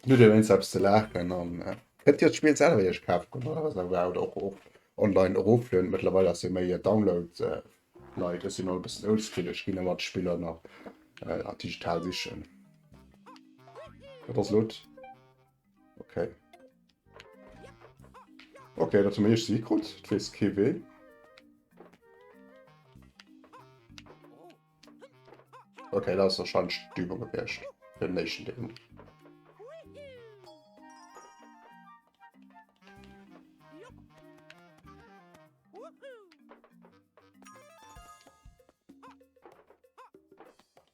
Hutt Dir wéinst eppes ze laachen an kënnt Dir d'Spill selwer Iech kafe goen oder was auch oder och och online eroflueden. Mëttlerweil ass jo méi Download Leit. Ech sinn och e bëssen oldschool, ech ginn ëmmer d'Spiller nach digital sichen. Wat ass elo? Okay. Okay, dat hu mir iech si krut. Et weess kee wee. Okay, dat ass wahrscheinlech d'Übung gewiescht fir den éischten Deel.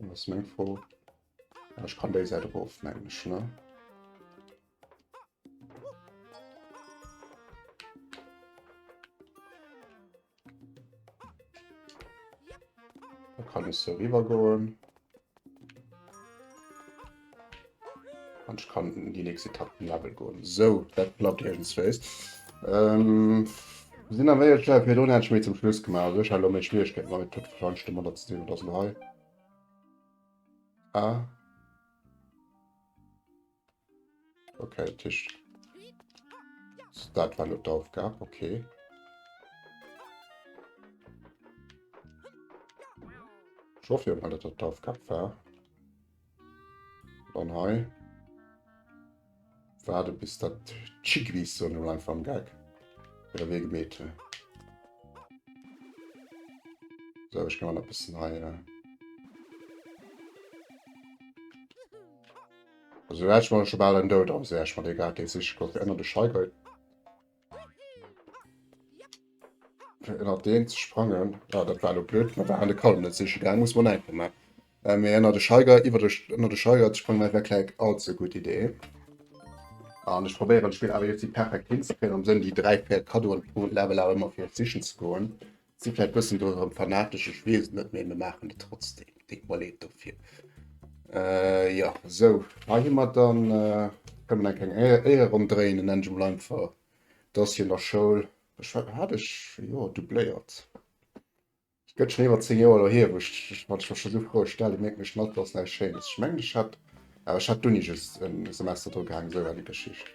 Dann ass meng Fro. Ja, ech kann déi Säit erof, mengen ech, ne? Da kann ech so riwer goen. An ich kann in die nächste Etappe Level goen. So, dat klappt irgendsweis. Ähm, sinn am wéi fir do hätt ech méi zum Schluss gemaach. Also ech hat lo méi Schwierigkeiten, weil et huet wahrscheinlich domadder ze dinn, dass lo hei. Ah. Okay, Tisch. Dat war lo d'Aufgab, okay. Ich hoffe mal, dass das d'Aufgab war. Dann hei. Waarde bis dat Chigwis so emol einfach am Gag. Oder wéi gemeet hunn. So, ech kann mal nach e bëssen hei. Äh Also da hätt ech mer scho bal en Doud am Säch mat egal dee sich gouf ënner de Scheiger fir ënner deen ze sprangen. Ja, dat war lo blöd, mer waren de Kallen net siche gaang, muss man einfach mal. Äh, mee ënner de Scheiger iwwer de ënner de Scheiger ze sprangen, dat war kleng allze gutt Idee. An ech probéieren d'Spill awer jetzt perfekt hinzekréien, am Sënn déi 3 4 Kaddoen pro Level awer ëmmer fir sichen ze goen. Si vläit bëssen do erëm fanatesch, ech weess et net, mee mir maachen et trotzdem. Deet mer leed dofir. Äh, ja, sou, hei hu mer dann, äh, kënne mer eng kleng Éiereronn dréien, dann nennen ech emol einfach, dass hie an der Schoul, ech hat, hat ech, jo, doubléiert. Et gëtt schonn iwwer 10 Joer elo hier, wou ech, wann ech mer scho sou Froe stellen, mierken ech, den Alter ass näischt Schéines. Ech mengen, ech hat, awer ech hat d'Uni just e Semester dru gehaangen, esou war déi Geschicht.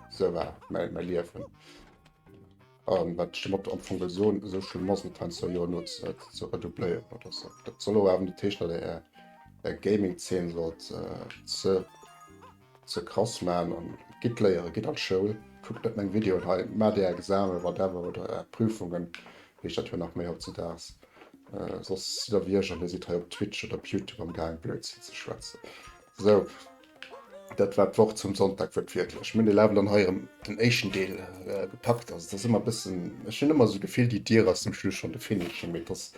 Esou war mäi, mäi Liewen. An wat ech domat am Fong wëll soen, esou schlëmm ass et heiansdo jo net ze, ze redoubléieren oder sou. Dat soll och awer net heeschen, datt Är, Är Gaming-Zeen sollt ze, ze krass man. An gitt léieren, gitt an d'Schoul, kuckt net meng Videoen hei, maacht Är Examen, whatever, oder Är Prüfungen, heescht dat jo nach méi hautzedaags. Soss sidd der wéi ech an Dir sidd hei op Twitch oder op Youtube am gaang Blödsinn ze schwätzen. Sou. Dat war d'Wort zum Sonntag wuertwiertlech. Mir hunn de Level dann hei erëm den éischten Deel gepackt. Also dat ass ëmmer e bëssen, ech hunn ëmmer esou d'Gefill, déi Dier ass zum Schluss schonn de Finishing, mee dass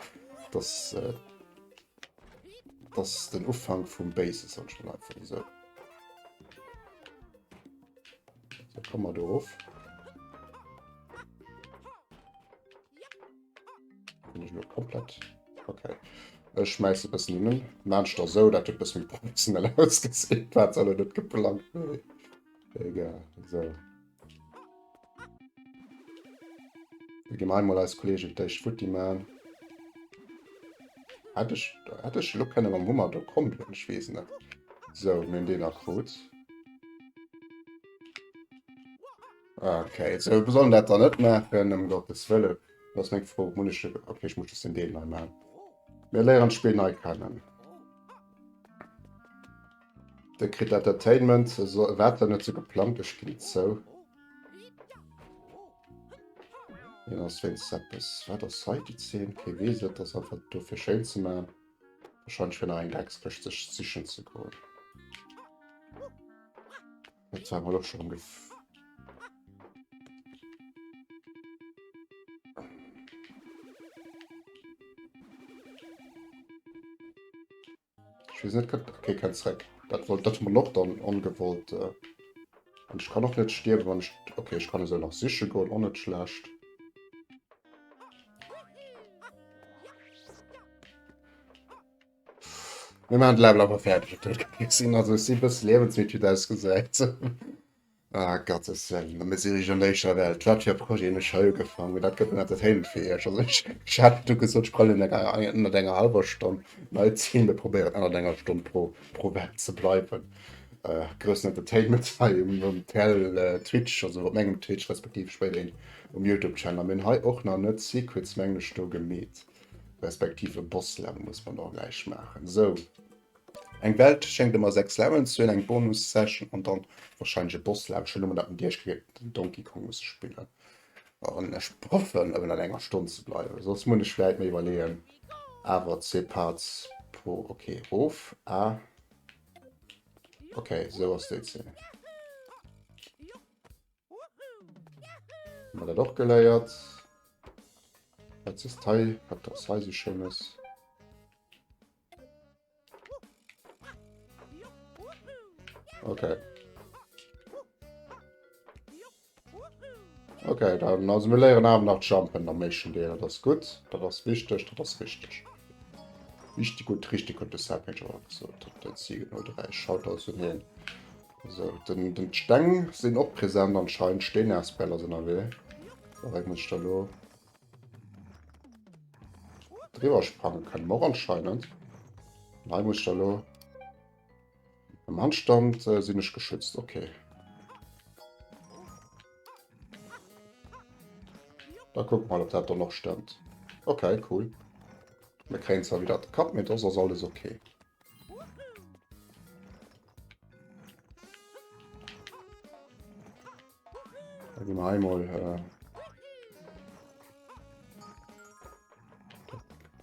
dass dass den Ufank vum Béise, soen ech mol einfach esou. Sou, komme mer do erof. Bin ich nur komplett. Okay. Ech schmeiße bëssen hin. Maacht da sou, dat huet bëssen méi professionell ausgesinn. War zwar net geplangt. Mee egal. So. Wir gehen einmal als Kollege d'éischt futti man. Hätt ech, hätt ech lo kënne mam Hummer do komm ginn, ech weess net. So, mir hunn deen nach krut. Okay, so wir sollen dat dann net maachen, ëm Gottes Wëllen. Dat ass meng Fro. Muss ech, okay, ech muss just den Deel nei maachen. Mir léieren d'Spill nei kennen. Der kritt Entertainment, so, wat war net so geplangt, ech ginn et zou. Hien ass wéinst eppes, wat ass hei déi Zeen? Kee weess et, ass einfach do fir schéin ze maachen. Wahrscheinlech fir nach eng Dreckskëscht sech sichen ze goen. Dat war mal och schon gef Ich weiß nicht, okay, kein Zweck. Dat wollt dat man och dann ongewollt. Äh, an ich kann och net stierwen, wann ich okay, ich kann eso nach siche goen, och net schlecht. Mir maachen de Level awer fäerdeg. Et huet kee Sinn. Also ech si bësse liewensmidd, wéi et ausgesäit. Ah Gottes Wëllen, a mir si richteg an der éischter Welt. Wat fir e Projet hunn ech hei ugefaangen? Mee dat gëtt en Entertainment fir iech. Also ech, ech hat du gesot, ech brauch eng, ënnert enger hallwer Stonn. Nei Zil, mir probéieren ënnert enger Stonn pro, pro Welt ze bleiwen. Groussen Entertainment hei um TL Twitch, also op mengem Twitch respektiv spéiderhin um Youtube Channel. Mir hunn hei och nach net Secrets mengen ech do gemeet, respektiv e Boss Level muss mer och gläich maachen. Sou, eng Welt schéngt ëmmer 6 Levelen ze hunn, eng Bonus Session an dann wahrscheinlech e Boss Level. Ech hunn ëmmer dat mat Iech géint den Donkey Kong muss spillen an ech hoffen ëmmer an enger Stonn ze bleiwen, soss muss ech vläit mir iwwerleeën awer zwee Parts pro, okay, rof a. Okay, sou ass déi Zeen. Haben wir dat och geléiert. Wat ist hei? Wat ass hei so Schönes? Okay. Okay, dann also mir léieren awer nach jumpen am éischten Deel, dat ass gutt, dat ass wichteg, dat ass richteg. Wichtig gutt, richtig huet de Savage awer gesot, dat si genau 3 Shoutouts un hien. So, den, den d'Steng sinn och präsent anscheinend, Steenaspeller ass ënnerwee. So, wéi muss ech da lo driwwer sprangen kënnen mer och anscheinend. An hei muss ech da lo Am Handstand äh, sinn ech geschützt, okay. Da gucken mal, ob dat dann noch stimmt. Okay, cool. Wir kriegen zwar wieder den Kapp mit, das ist alles okay. Da gehen wir einmal äh,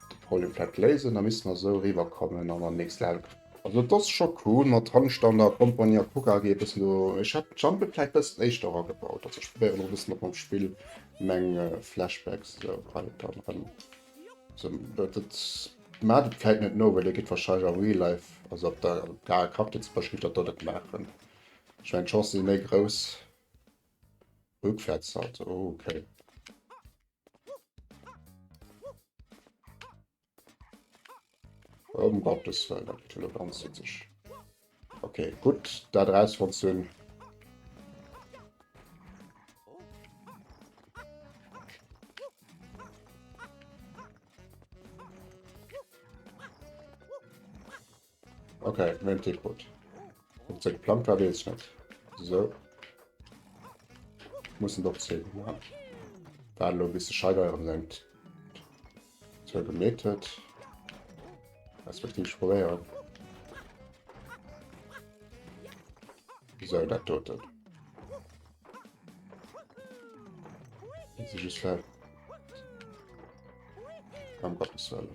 de Problem vläicht léisen, da misste mer esou eriwwerkommen an an nächst Level. Also dat ass scho cool mat Handstand a Compagnie a Kuka geet e bëssen do. Ech hätt d'Jumpe vläicht bëssen éischter eragebaut. Also ech probéieren och e bëssen op mam Spill meng Flashbacks esou hei dann erëm. So, dat dat maacht et vläicht net no, well dir gitt wahrscheinlech am Real Life, also op der Charakter zum Beispill, gitt der do net maachen. Ech mengen d'Chancen si méi grouss. Rückwärtssalto, oh, okay. Um Gottes Willen, dat gëtt elo ganz witzeg. Okay, gutt, dat erausfonnt ze hunn. Okay, mir hunn Teebrot. Ob se geplangt war, weess ech net. So. Mussen doch zählen. Ja. War elo bis de Scheider erëm seng Tour gemeet huet. Respektiv ech probéieren. So, dat doten. Just ver Um Gottes Willen.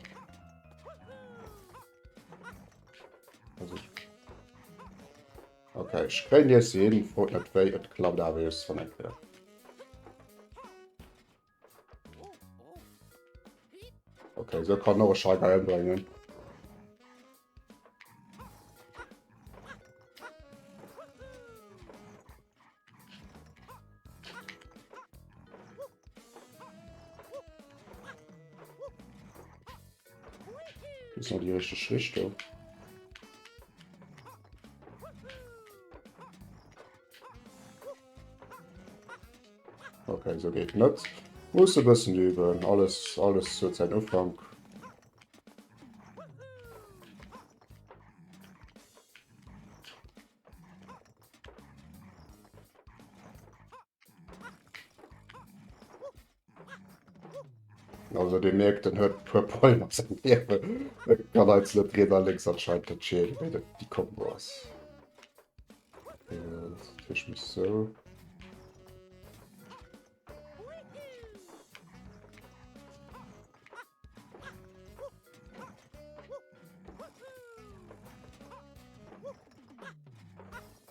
Also, okay, ech kréien Iech se hin, frot net wéi, et klappt awer just wann eng Kéier. Okay, so kann och e Shy Guy ëmbréngen. Ist noch die richtige Richtung. Okay, so geht net. Muss e bëssen üben. Alles, alles huet säin Ufank. Also dir mierkt, den huet puer Problemer mat sengem Liewen. E kann eis net riets a lénks anscheinend entscheeden, wéi dat déi Kombo ass. Ech muss sou.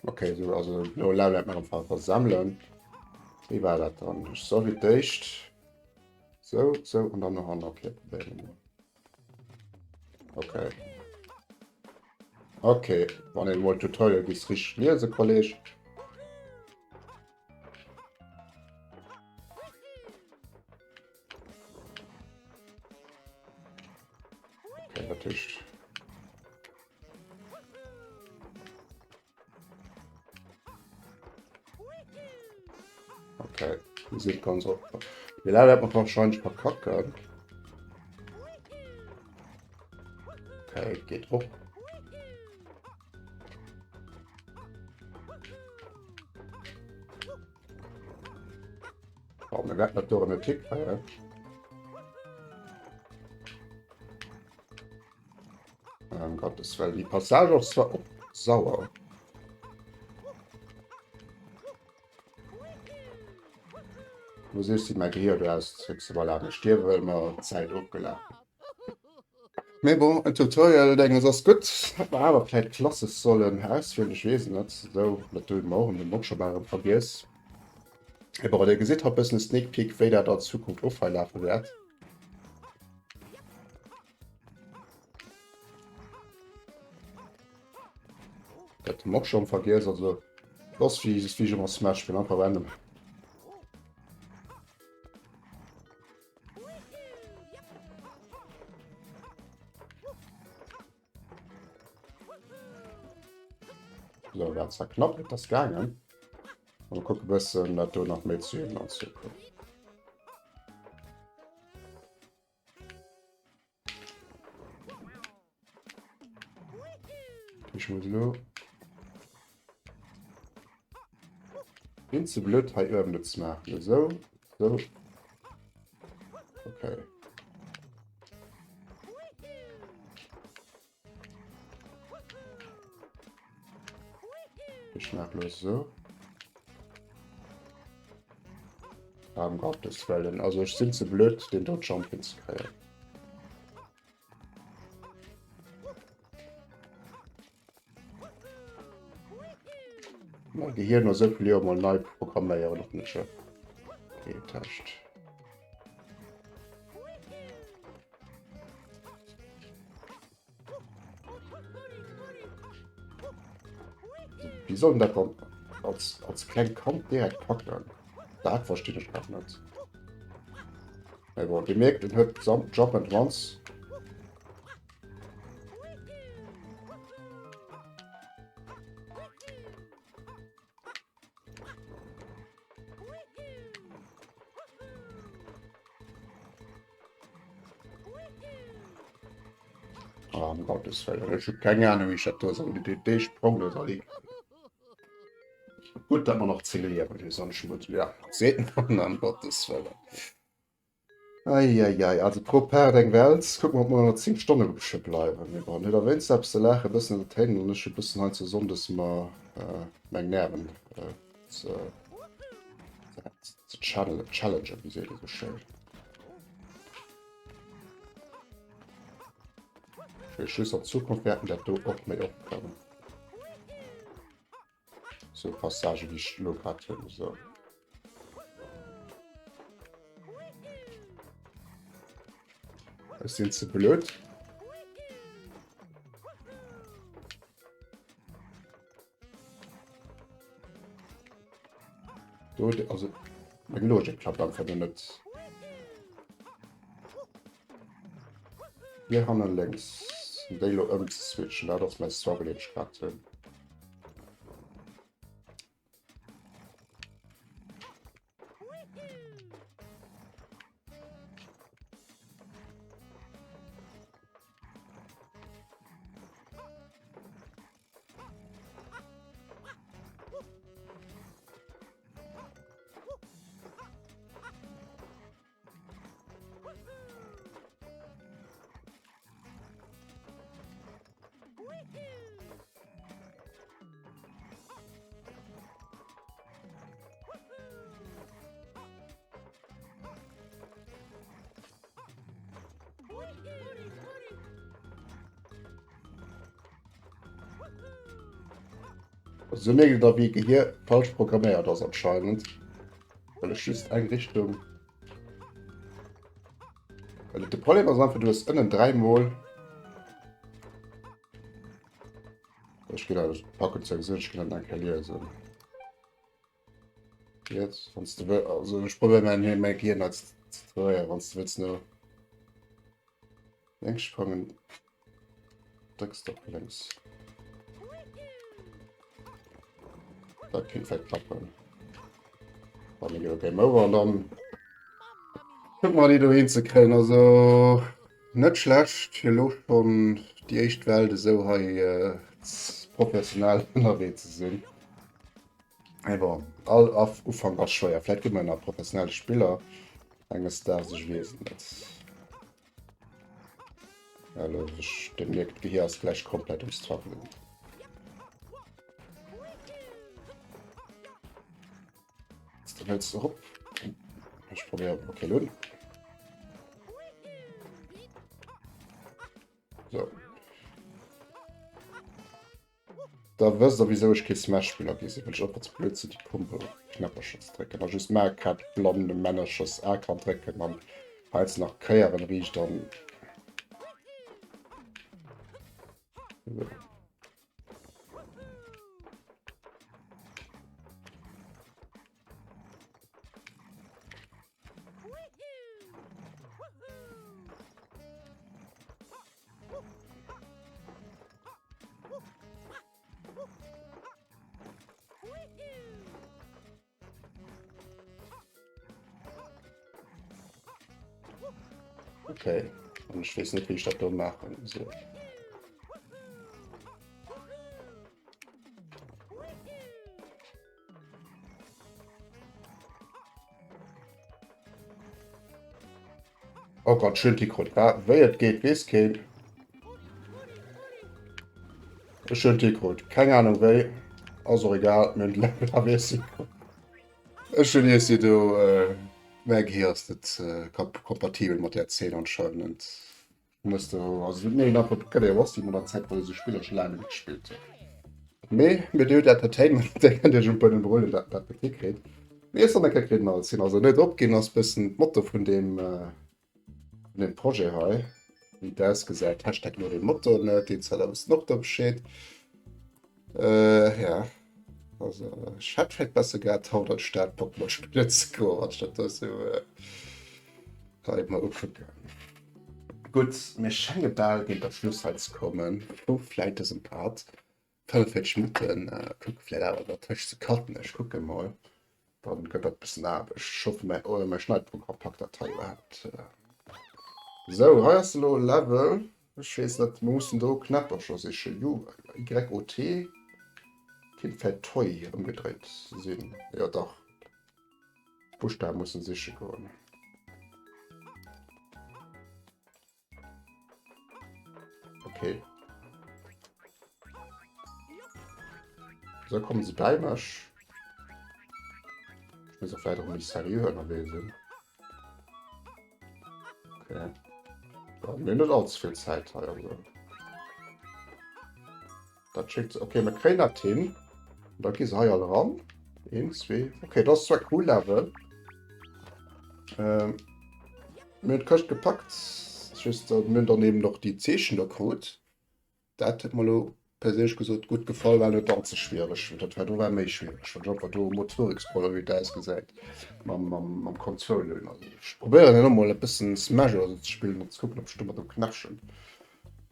Okay, so, also lo lernt man am Fall versammeln. Wie war dat dann? Ich soll wie d'éischt. So, so und dann noch an. Okay, probieren wir. Okay. Okay, wann een mol Tutorial bis richtig lesen, Kolleg. Okay, dat heescht. Okay, wir sind ganz op. Mir leider hat man wahrscheinlich verkacken. Okay, geht och. Bon, mir wäerten dat do erëm net hikréien. Um Gottes Willen, déi Passage ass zwar och sauer. Muss ech si mäi Gehir do austricksen? Voilà, mir stierwe well mer d'Zäit ofgelaf. Mee bon, en Tutorial denges ass gutt. Hätt mer awer vläit Classes sollen auswielen, ech weess et net. Esou, dat hu mer och an dem Workshop awer vergiess. Mee bon, dir gesitt haut bëssen e Sneak Peek, wéi dat an Zukunft och hei lafe wäert. Dat hu mer och schonn vergiess, also ass wéi wéi ech ëmmer Smash spillen, einfach random. So, war zwar knapp, et ass gaangen. Mal kucke bëssen, dat do nach méi zu üben an Zukunft. Ich muss lo Bin ze blöd hei uewen net ze maachen. Esou, esou. Okay. Ich mach lo so. Um Gottes Willen. Also ich sinn ze blöd, den do Jump hinzekréien. Mein Gehirn no esou vill Joer mol nei programméieren och net scho. Getascht. Wie soll denn dat dann als, als kleng Kand direkt packen? Dat verstehe ich grad net. Mee bon, Dir mierkt, en huet Jump and Runs. Oh, um Gottes Willen, ech hu keng Ahnung, wéi ech dat do soll, dee, dee Sprong do soll hikréien. Gutt, datt mer nach 10 Liewen hunn, sonst muss, ja, seet man, um Gottes Willen. Eieiei, also pro Part eng Welt. Kucke mer, ob mer nach 10 Stonne besche bleiwen. Mee bon, huet erwéinst eppes ze laachen, e bëssen entertainen an ech e bëssen hei zu Sonndes mer meng Nerven ze ze challengen, wéi seet ee sou schéin. Ech weess just, an Zukunft wäerten dat do och méi oft kommen. So Passage wéi ech elo grad hunn. So. Ech sinn ze blöd. Do, also, meng Logik klappt einfach do net. Hier hannen lénks déi lo ëmzeswitchen, dat ass mäi Struggle, deen ech grad hunn. Also mierkt der wéi Gehir falsch programméiert ass anscheinend. Well ech just eng Richtung Well de Problem ass einfach du hues ënnen dräimol Ech ginn dat packen ze gesinn, ech ginn dat eng Kéier liesen. Jetzt, wann du wëll, also ech probier mäin mäin Gehirn hei ze ze wann du wëlls no lénks sprangen. Drécks de op lénks. Dat kéint vläicht klappen. Wann mir ginn Game Over an dann kucke mer déi do hinzekréien. Also net schlecht fir elo schonn déi éischt Welt esou hei professionell ënnerwee ze sinn. Mee bon, all Ufank ass schwéier. Vläit gi mer nach professionelle Spiller enges Daags, ech weess et net. Hallo, ech demierkt d'Gehir ass gläich komplett um strugglen. Du wëlls erop. Ech probéieren, okay, lo. So. Da wësst der wisou ech kee Smash-Spiller gi sinn, well ech einfach ze blöd sinn déi Combo-Knäppercher ze drécken a just Mario Kart blann de Männerchers A kann drécken an heiansdo nach Kéieren riicht an. Okay, an ech weess net wéi ech dat do maachen soll. Oh Gott, schön Tikrut. Ja, wéi et geet, weess keen. Ech hunn Tikrut. Keng Ahnung wéi. Ass och egal. Mir hunn d'Level a weess Ech hunn iech si do. Äh, mäi Gehir ass net äh, kompatibel mat där Zeen anscheinend. Muss du also nee nach gëtt jo ass déi mat der Zäit, well esou Spiller scho laang net gespillt hunn. Mee mir dir hutt Entertainment, da kënnt Iech um Buedem brullen, dat dat net hikritt. Mee ech soll eng Kéier kritt alles hin. Also net opginn ass bëssen d'Motto vun deem äh, vun deem Projet hei. Wéi et ausgesäit, Hashtag no dem Motto, ne, déi Zäit a wëssen och do Bescheed. Äh, ja. Also ech hätt vläicht besser gehat haut an d'Stad Pokémon spillen ze goen, anstatt do esou äh, hei mol ukucken. Gutt, mir schenge bal géint der Schluss hei ze kommen vu vläit dësem Part. 45 Minutten, äh, kucke vläit awer dertëscht ze cutten, ech kucke mol. Dann gëtt dat bëssen Aarbecht. Ech hoffe mäi, oh, mäi Schneidprogramm packt dat hei iwwerhaapt. Sou, hei ass elo e Level, ech weess net, mir mussen do Knäppercher sichen. Ju, YOT kéint vläit Toy ëmgedréit sinn. Jo dach, d'Buschtawe mussen siche goen. Okay. So kommen sie bei mech. Ich muss auch vielleicht auch nicht seriö ënnerwee sinn. Okay. Ja, mir net allzu viel Zeit hei. Also. Dat schéckt okay, mir kréien dat hin. Da gi se hei all ran. Een, zwee. Okay, dat ass zwar cool Level. Ähm, mir hunn d'Këscht gepackt. Just, äh, mir hunn dann eben noch déi Zeechen do krut. Dat huet mer lo perséinlech gesot gutt gefall, war net allze schwiereg. Dat war do war méi schwiereg, well ech einfach do Motoriksproblem, wéi et ausgesäit, mam, mam, mam Control hunn. Also ech probéieren elo mol e bëssen Smash oder sou ze spillen, an ze kucken, ob ech do mat dem Knäppchen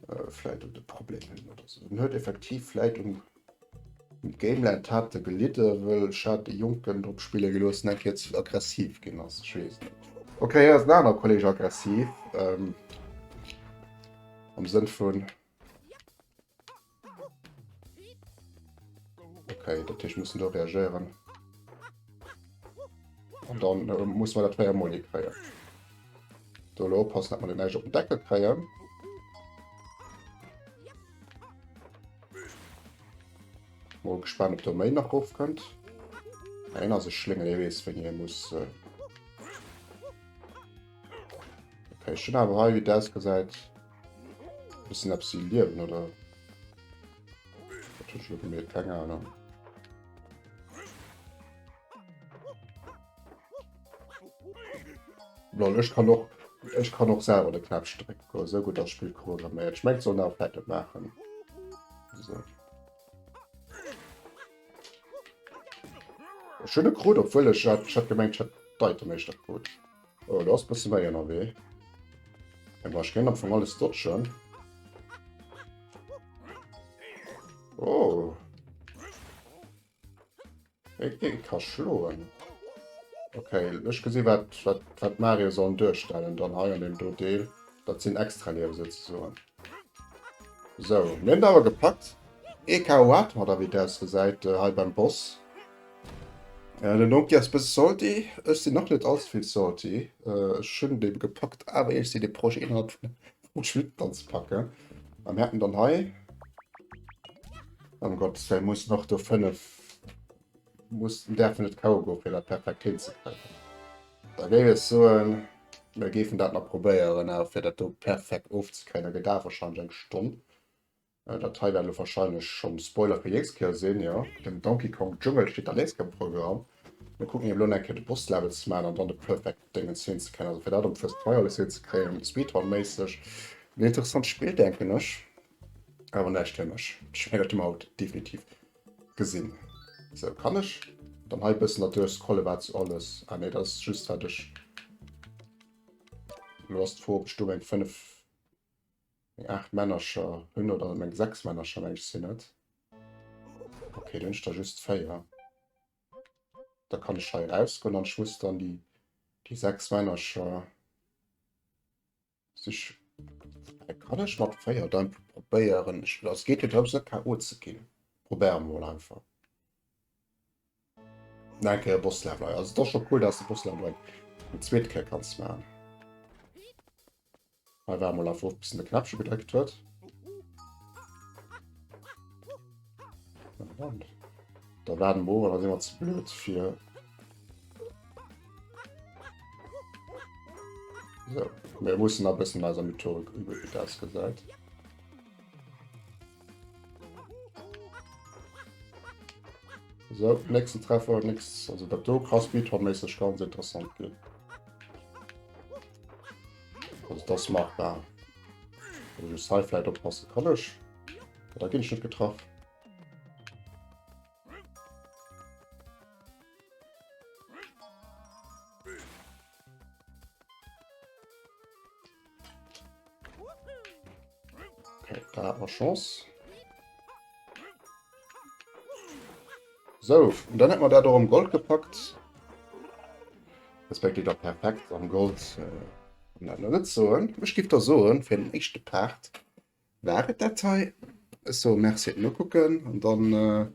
äh, vläit e Problem hunn oder sou. En huet effektiv vläit um um Gameland hat e gelidde, well ech hat e Jonken drop spille gelooss, den eng Kéier ze aggressiv ginn ass. Ech weess net. Okay, hei ass en aner Kolleg aggressiv. Ähm, am Sënn vun Okay, dat heescht, müssen do reagéieren. An dann äh, muss man dat 4 Mol kréien. Do lo oppassen, dat man den näischt op den Deckel kréien. Mol gespannt, ob do méi nach rof kënnt. Een ass e Schléngel, ee weess, wéini e muss. Äh okay, ech hunn awer hei, wéi et ausgesäit, bëssen eppes si liewen, oder? Dat hunn ech elo gemierkt, keng Ahnung. Lol, ech kann och, ech kann och selwer de Knäppchen drécken goen, esou gutt ass d'Spill programméiert. Ech mengt, sollen awer vläit net maachen. So. Ech hunn e krut, obwuel ech hat, ech hat gemengt, ech hätt d'Item éischter krut. Oh, do ass bësse méi ënnerwee. Awer ech kéint am Fong alles dodgen. Oh. Ik ka schloen. Okay, ech gesi wat, wat, wat Mario sollen duerstellen dann hei an dem do Deel. Dat sinn extra Liewe souzesoen. So, mir hunn awer gepackt. EKO hat mat a wéi et ausgesäit äh, hei beim Boss. Ja, den Donkey ass bësse salty. Ech sinn nach net allze vill salty. Ech hunn dee gepackt, awer ech sinn de Projet innerhalb vun 50 Minutten dann ze packen. A mir hätten dann hei, ëm Gottes Wëllen, mussen och do 5, mussen, däerfen net kaue goen, fir dat perfekt hinzekréien. Da géif ech soen, mir géifen dat nach probéieren, awer fir dat do perfekt ofzekréien, da gëtt awer wahrscheinlech eng Stonn. Dat hei wäert elo wahrscheinlech schonn Spoiler fir déi nächst Kéier sinn, jo. Den Donkey Kong Dschungel steet dann nächst Kéier am Programm. Mir kucken eben elo nach eng Kéier de Boss Level ze maachen an dann de Perfect Dingens hinzekréien. Also fir dat op First Try alles hinzekréien, Speedrun-méisseg. En interessant Spill, denken ech. Awer näischt fir mech. Ech mengen, dat hu mer haut definitiv gesinn. Sou, kann ech dann hei e bëssen derduerch scrollen, wat sou alles. Ah nee, dat ass just wat ech. Elo ass d'Fro, ob ech do meng 5. Meng 8 Männercher hunn oder meng 6 Männercher meng ech sinn et. Okay, dann hunn ech der just 4. Da kann ech hei rausgoen an ech muss dann déi déi 6 Männercher sich kann ech mat 4 dann probéieren. Ech es geet jo drëms net KO ze ginn. Probéiere mer mol einfach. Nach eng Kéier Boss Level. Also et ass scho cool, dass de Boss Level eng eng zweet Kéier kanns maachen. Hei war mol einfach bis en de Knäppche gedréckt huet. Da waarden mer of, da si mer ze blöd fir. So, mir mussen nach e bëssen an eiser Methodik üben, wéi et ausgesäit. So, nächsten Treffer, nix. Also dat do ka speedrun-méisseg ganz interessant ginn. Also das machbar. Also just hei vielleicht oppassen kann ech. Da ginn ech net getraff. Okay, da hat man Chance. So, und dann hätten wir da auch am Gold gepackt. Respektiv da perfekt am Gold. Äh, dat net soen. Ech giff da soen, fir den éischte Part war et dat hei. Ech soe Merci fir d'Nokucken an dann äh,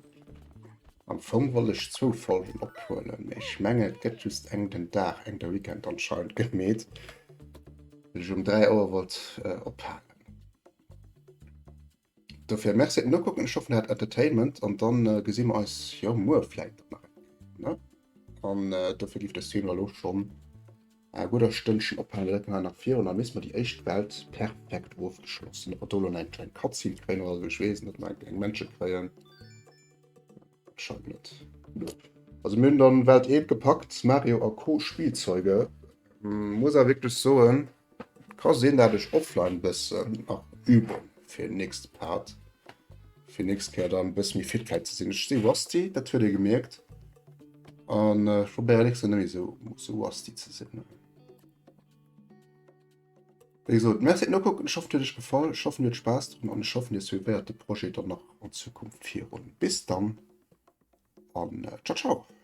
am Fong wollt ech zwou Folgen ophuelen, mee ech mengen et gëtt just eng den Dag, eng de Weekend anscheinend gemeet, well ech um 3 Auer wollt äh, ophalen. Dofir Merci fir d'Nokucken, ech hoffen dir hat Entertainment an dann äh, gesi mer eis jo muer vläit nach eng Kéier, ne? An äh, dofir giff de Stream elo schonn a gudder Stënnchen ophalen, da drécke mer nach virun, da misst mer déi éischt Welt perfekt ofgeschlossen. Ob mer do elo eng kleng Cutscene kréien oder esou, ech weess net, ob mer eng Männche kréien. Anscheinend net. Nope. Also mir hunn dann Welt 1 gepackt, Mario a Co. Spielzeuge. Muss awer wierklech soen, ka sinn dat ech offline bëssen nach üben fir den nächste Part. Fir nächst Kéier dann bësse méi fit vläicht ze sinn. Ech si rusty, dat huet ee gemierkt. An ech probéieren nächst Kéier net méi esou esou rusty ze sinn. Wéi gesot, Merci fir d'Nokucken. Ech hoffen, et huet iech gefall. Ech hoffen, dir hutt Spaass drun an ech hoffen, dir suivéiert de Projet dann nach an Zukunft virun. Bis dann an ciao ciao.